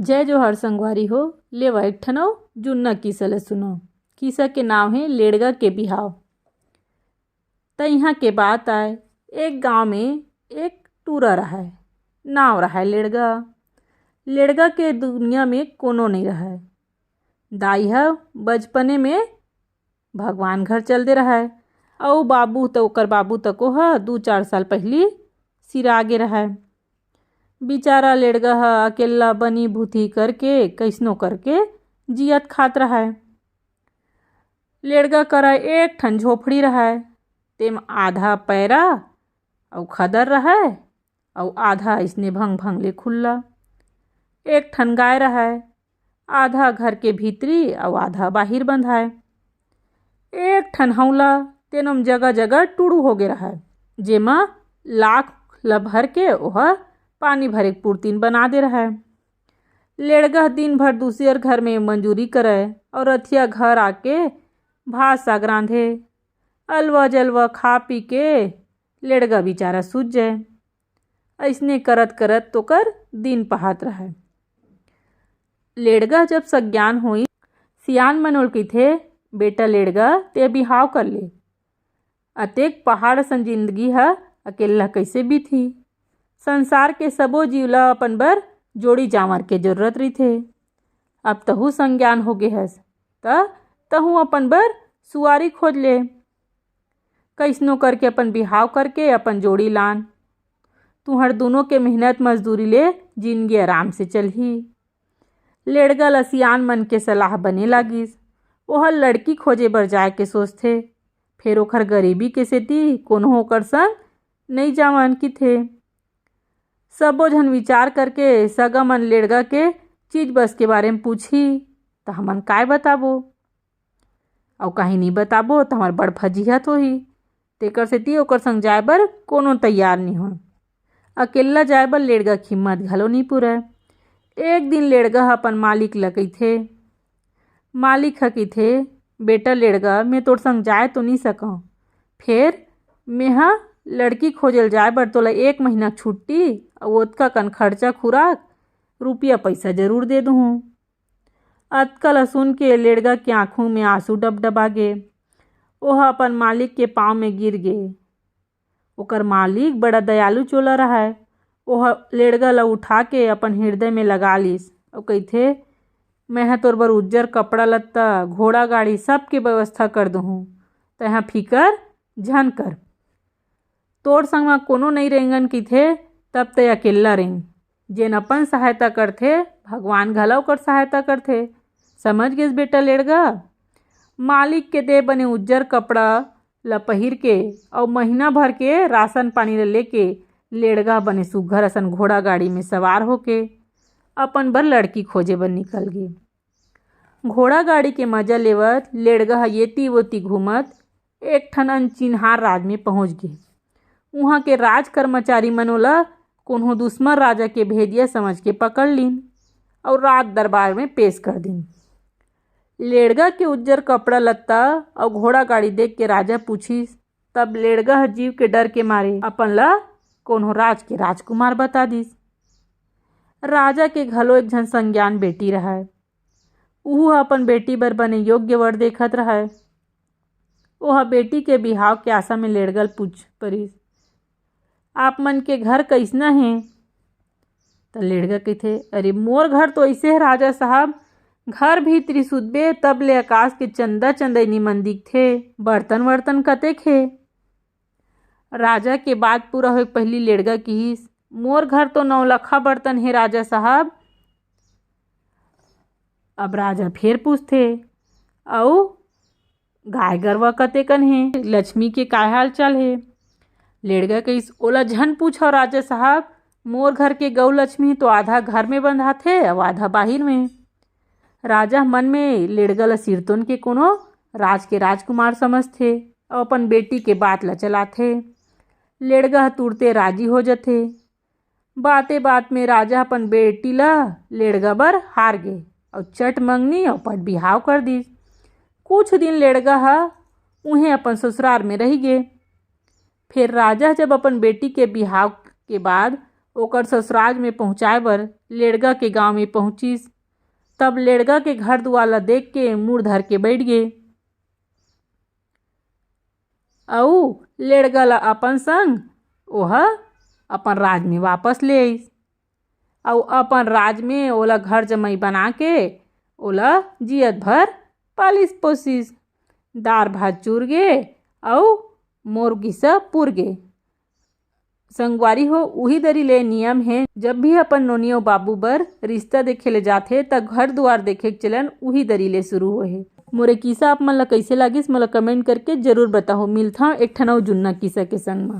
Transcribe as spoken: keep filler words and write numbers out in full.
जय जोहार संगवारी हो, लेवा एक ठन अउ जुन्ना किस्सा ल सुनो। किस्सा के नाव हे लेड़गा के बिहाव। त इहाँ के बात आय, एक गांव में एक टूरा रहय, नाव रहय लेड़गा। लेड़गा के दुनिया में कोनो नइ रहय। दाई ह बचपने में भगवान घर चल दे रहय, अउ बाबू त, ओकर बाबू तको ह दू चार साल पहिली सिरा गे रहय। बिचारा लेड़गा ह अकेल्ला बनी भूथी करके, कइसनो करके जियत खात रहय। लेड़गा करा एक ठन झोपड़ी रहय, तेम आधा पैरा अउ खदर रहय, अउ आधा अइसने भंग भंग ले खुल्ला। एक ठन गाय रहय, आधा घर के भीतरी अउ आधा बाहिर बंधाय। एक ठन हौला, तेनो म जगह जगह टूड़ू होगे रहय, जेमा लाख ल भर के ओह पानी भरे के पुरतीन बना दे रहय। लेड़गा दिन भर दूसर घर में मंजूरी करय अउ रथिया घर आके भात साग रांधे। अलवा जलवा खा पी के लेड़गा बिचारा सूत जाय। अइसने करत करत तोकर दिन पहात रहय। लेड़गा जब सज्ञान होइस, सियान मन ओला कहिथे, "बेटा लेड़गा, तें बिहाव कर ले। अतेक पहाड़ असन जिंदगी ह अकेल्ला कइसे बीतही? संसार के सबो जीव ल अपन बर जोड़ी जांवर के जरूरत रहिथे। अब तहूं संज्ञान होगे हस, त तहूं अपन बर सुवारी खोज ले। कइसनो करके अपन बिहाव करके अपन जोड़ी लान। तुंहर दूनों के मेहनत मजदूरी ले जिनगी आराम से चलही।" लेड़गा ल सियान मन के सलाह बने लागिस। ओह लड़की खोजे बर जाय के सोचथे, फेर ओखर गरीबी के सेती कोनो ओकर संग नइ जावन किथे। सबो झन विचार करके सगा मन लेड़गा के चीज बस के बारे म पूछही, त हमन काय बताबो? अउ काहीं नइ बताबो, त हमर बड़ फजीहत होही। तेकर सेती ओकर संग जाय बर कोनो तैयार नइ होय। अकेल्ला जाय बर लेड़गा के हिम्मत घलो नइ पुरय। एक दिन लेड़गा ह अपन मालिक ल कहिथे, मालिक ह कहिथे, "बेटा लेड़गा, मैं तोर संग जाय तो नइ सकंव, फेर मेंह लड़की खोजे ल जाय बर तोला एक महीना के छुट्टी अउ ओतका कन खर्चा खुराक, रुपया पइसा जरूर दे दूहूं।" अतका ल सुन के लेड़गा के आंखू में आंसू डबडबा गे। ओह अपन मालिक के पांव में गिर गे। ओकर मालिक बड़ा दयालु चोला रहय। ओह लेड़गा ल उठा के अपन हिरदय में लगा लिस अउ कहिथे, "मेंह तोर बर उज्जर कपड़ा लत्ता, घोड़ा गाड़ी, सबके व्यवस्था कर दूहूं। तेंह फिकर झन कर। तोर संग म कोनो नइ रेंगन किथे, तब तें अकेल्ला रेंग। जेन अपन सहायता करथे, भगवान घला ओकर सहायता करथे। समझ गेस बेटा लेड़गा?" मालिक के दे बने उज्जर कपड़ा ल पहिर के अउ महीना भर के राशन पानी ल लेके लेड़गा बने सुग्घर असन घोड़ा गाड़ी में सवार होके अपन बर लड़की खोजे बर निकल गे। घोड़ा गाड़ी के मजा लेवत लेड़गा ह येती वोती घूमत एक ठन अनचिन्हार राज में पहुंच गे। उहां के राज कर्मचारी मन ओला कोनो दुश्मन राजा के भेदिया समझ के पकड़ लीन अउ राज दरबार में पेश कर दीन। लेड़गा के उज्जर कपड़ा लत्ता अउ घोड़ा गाड़ी देख के राजा पूछिस, तब लेड़गा ह जीव के डर के मारे अपन ला कोनो राज के राजकुमार बता दिस। राजा के घलो एक झन संज्ञान बेटी रहय। उहू ह अपन बेटी बर बने योग्य वर देखत रहय। ओह बेटी के बिहाव के आशा में लेड़गा ल पूछ परिस, "आप मन के घर कइसना हे?" त लेड़गा कहिथे, "अरे, मोर घर तो अइसे हे राजा साहब, घर भीतरी सुतबे तब ले आकाश के चंदा चंदैनी मन दिखथे, बर्तन वर्तन कतेक हे?" राजा के बात पूरा होए के पहिली लेड़गा किहिस, "मोर घर तो नौलखा बर्तन हे राजा साहब।" अब राजा फेर पूछथे, "अउ गाय गरवा कतेकन हे? लक्ष्मी के काय हाल चाल हे?" लेड़गा कहिस, "ओला झन पूछव राजा साहब, मोर घर के गौ लक्ष्मी तो आधा घर में बंधाथे अउ आधा बाहिर में।" राजा मन में लेड़गा ल सिरतोन के कोनो राज के राजकुमार समझथे अउ अपन बेटी के बात ल चलाथे। लेड़गा ह तुरते राजी हो जथे। बाते बात में राजा अपन बेटी ल लेड़गा बर हार गे अउ चट मंगनी अउ पट बिहाव कर दिस। कुछ दिन लेड़गा ह उहें अपन ससुरार में रहि गे। फेर राजा जब अपन बेटी के बिहाव के बाद ओकर ससुराज में पहुंचाए बर लेड़गा के गांव में पहुंचिस। तब लेड़गा के घर दुआर ला देख के मुड़ धर के बैठ गे। अउ लेड़गा ला अपन संग ओह अपन राज में वापस ले आइस। अउ अपन राज में ओला घर जमाई बना के ओला जियत भर पालिस पोसिस। दार भात चुर गे अउ मोर गिसा पुर गे। संगवारी हो, उही दरी ले नियम हे, जब भी अपन नोनी अउ बाबू बर रिश्ता देखे ले जाथे, त घर दुआर देखे के चलन उही दरी ले शुरू होए हे। मोरे किस्सा आप मन ला कइसे लागिस, मोला कमेंट करके जरूर बताओ। मिलथव एक ठन अउ जुन्ना किस्सा के संग म।